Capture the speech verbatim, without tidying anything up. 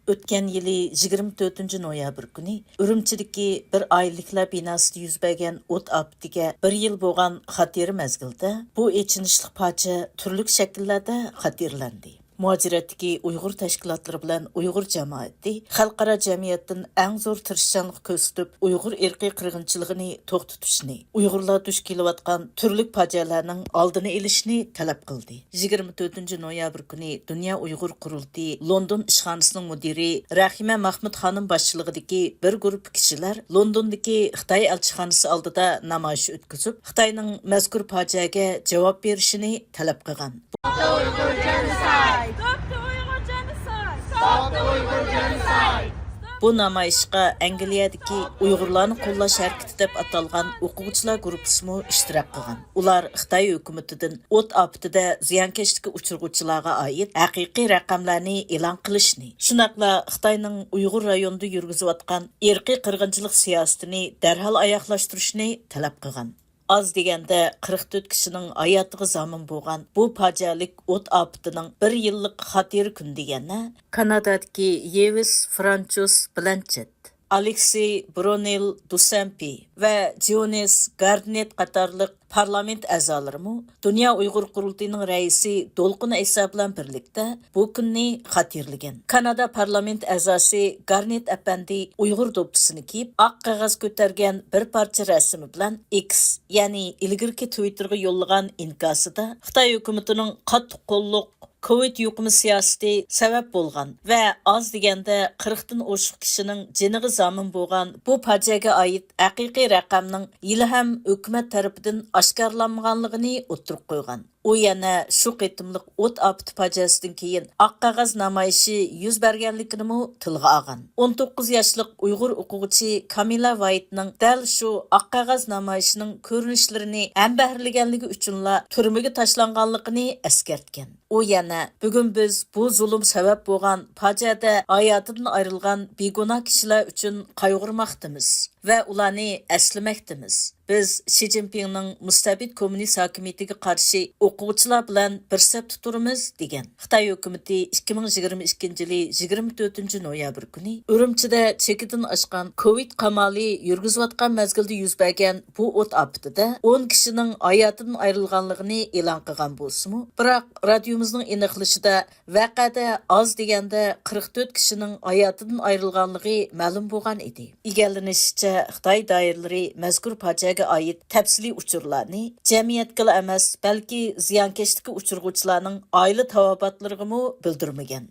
ئۆتكەن يىلى يىگىرمە تۆتىنچى نويابىر كۈنى ئۈرۈمچىدىكى بىر ئائىلىلىكلەر بىناسىدا يۈز بەرگەن ئوت ئاپىتىگە بىر يىل بولغان خاتىرە مەزگىلىدە، بۇ ئېچىنىشلىق پاجىئە تۈرلۈك شەكىللەردە خاتىرىلەندى. مۇھاجىرەتتىكى ئۇيغۇر تەشكىلاتلىرى بىلەن ئۇيغۇر جامائىتى خەلقئارا جەمئىيەتتىن ئەڭ زور تىرىشچانلىق كۆرسىتىپ، ئۇيغۇر ئىرقىي قىرغىنچىلىقىنى توختىتىشنى، ئۇيغۇرلار دۇچ كېلىۋاتقان تۈرلۈك پاجىئەلەرنىڭ ئالدىنى ئېلىشنى تەلەپ قىلدى. يىگىرمە تۆتىنچى نويابىر كۈنى دۇنيا ئۇيغۇر قۇرۇلتىيى لوندون ئىشخانىسىنىڭ مۇدىرى رەھىمە مەخمۇت خانىم باشچىلىقىدىكى بىر گۇرۇپپا كىشىلەر لوندوندىكى خىتاي ئەلچىخانىسى ئالدىدا نامايىش ئۆتكۈزۈپ، خىتاينىڭ مەزكۇر پاجىئەگە جاۋاب بېرىشىنى تەلەپ قىلغان. Stop the Uyghur genocide! Stop the Uyghur genocide! Stop the Uyghur genocide! بۇ نامايىشقا ئەنگلىيەدىكى ئۇيغۇرلارنى قوللاش ھەرىكىتى دەپ ئاتالغان ئوقۇغۇچىلار گۇرۇپپىسىمۇ ئىشتىراك قىلغان. ئۇلار خىتاي ھۆكۈمىتىدىن ئوت ئاپىتىدە زىيانكەشلىككە ئۇچرىغۇچىلارغا ئائىت ھەقىقىي رەقەملەرنى ئېلان قىلىشنى، شۇنداقلا خىتاينىڭ ئۇيغۇر رايونىدا يۈرگۈزۈۋاتقان ئىرقىي قىرغىنچىلىق سىياسىتىنى دەرھال ئاياغلاشتۇرۇشنى تەلەپ قىلغان. ئاز دېگەندە قىرىق تۆت كىشىنىڭ ھاياتىغا زامىن بولغان بۇ پاجىئەلىك ئوت ئاپىتىنىڭ بىر يىللىق خاتىرە كۈنى دېگەندە، كانادادىكى يېۋىس فرانچوس بلانچېت، ئالېكسىي برونېل دوسەمپى ۋە جيونېس گاردنېت قاتارلىق پارلامېنت ئەزالىرىمۇ دۇنيا ئۇيغۇر قۇرۇلتىيىنىڭ رەئىسى دولقۇن ئەيسا بىلەن بىرلىكتە بۇ كۈننى خاتىرىلىگەن. كانادا پارلامېنت ئەزاسى گارنېت ئەپەندى ئۇيغۇر دوپپىسىنى كىيىپ، ئاق قەغەز كۆتەرگەن بىر پارچە رەسىمى بىلەن ئېكس، يەنى ئىلگىرىكى تىۋىتتېرغا يوللىغان ئىنكاسىدا خىتاي ھۆكۈمىتىنىڭ قاتتىق قوللۇق كوۋىد يۇقۇمى سىياسىتى سەۋەب بولغان ۋە ئاز دېگەندە قىرىقتىن ئوشۇق كىشىنىڭ جېنىغا زامىن بولغان بۇ پاجىئەگە ئائىت ھەقىقىي رەقەمنىڭ ھېلىھەم ھۆكۈمەت تەرىپىدىن ئاشكارىلانمىغانلىقىنى ئوتتۇرىغا قويغان. ئۇ يەنە شۇ قېتىملىق ئوت ئاپىتى پاجىئەسىدىن كېيىن ئاق قەغەز نامايىشى يۈز بەرگەنلىكىنىمۇ تىلغا ئالغان. ئون توققۇز ياشلىق ئۇيغۇر ئوقۇغۇچى كامىلا ۋايتنىڭ دەل شۇ ئاق قەغەز نامايىشىنىڭ كۆرۈنۈشلىرىنى ھەمبەھىرلىگەنلىكى ئۈچۈنلا تۈرمىگە تاشلانغانلىقىنى ئەسكەرتكەن. ئۇ يەنە، بۈگۈن بىز بۇ زۇلۇم سەۋەب بولغان پاجىئەدە ھاياتىدىن ئايرىلغان بىگۇناھ كىشىلەر ئۈچۈن قايغۇرماقتىمىز ۋە ئۇلارنى ئەسلىمەكتىمىز. بىز شى جىنپىڭنىڭ مۇستەبىت كوممۇنىست ھاكىمىيىتىگە قارشى ئوقۇغۇچىلار بىلەن بىر سەپتە تۇرىمىز، دېگەن. خىتاي ھۆكۈمىتى ئىككى مىڭ يىگىرمە ئىككىنچى يىلى يىگىرمە تۆتىنچى نويابىر كۈنى ئۈرۈمچىدە چېكىدىن ئاشقان كوۋىد قامالى يۈرگۈزۈۋاتقان مەزگىلدە يۈز بەرگەن بۇ ئوت ئاپىتىدە ئون كىشىنىڭ ھاياتىدىن ئايرىلغانلىقىنى ئېلان قىلغان بولسىمۇ، بىراق رادىيومىزنىڭ ئېنىقلىشىچە، ۋەقەدە ئاز دېگەندە قىرىق تۆت كىشىنىڭ ھاياتىدىن ئايرىلغانلىقى مەلۇم بولغان ئىدى. ئىگىلىنىشىچە، خىتاي دائىرىلىرى مەزكۇر پاجىئەگە ئائىت تەپسىلىي ئۇچۇرلارنى جەمئىيەتكىلا ئەمەس، بەلكى زىيانكەشلىككە ئۇچرىغۇچىلارنىڭ ئائىلە تاۋابىئاتلىرىغىمۇ بىلدۈرمىگەن.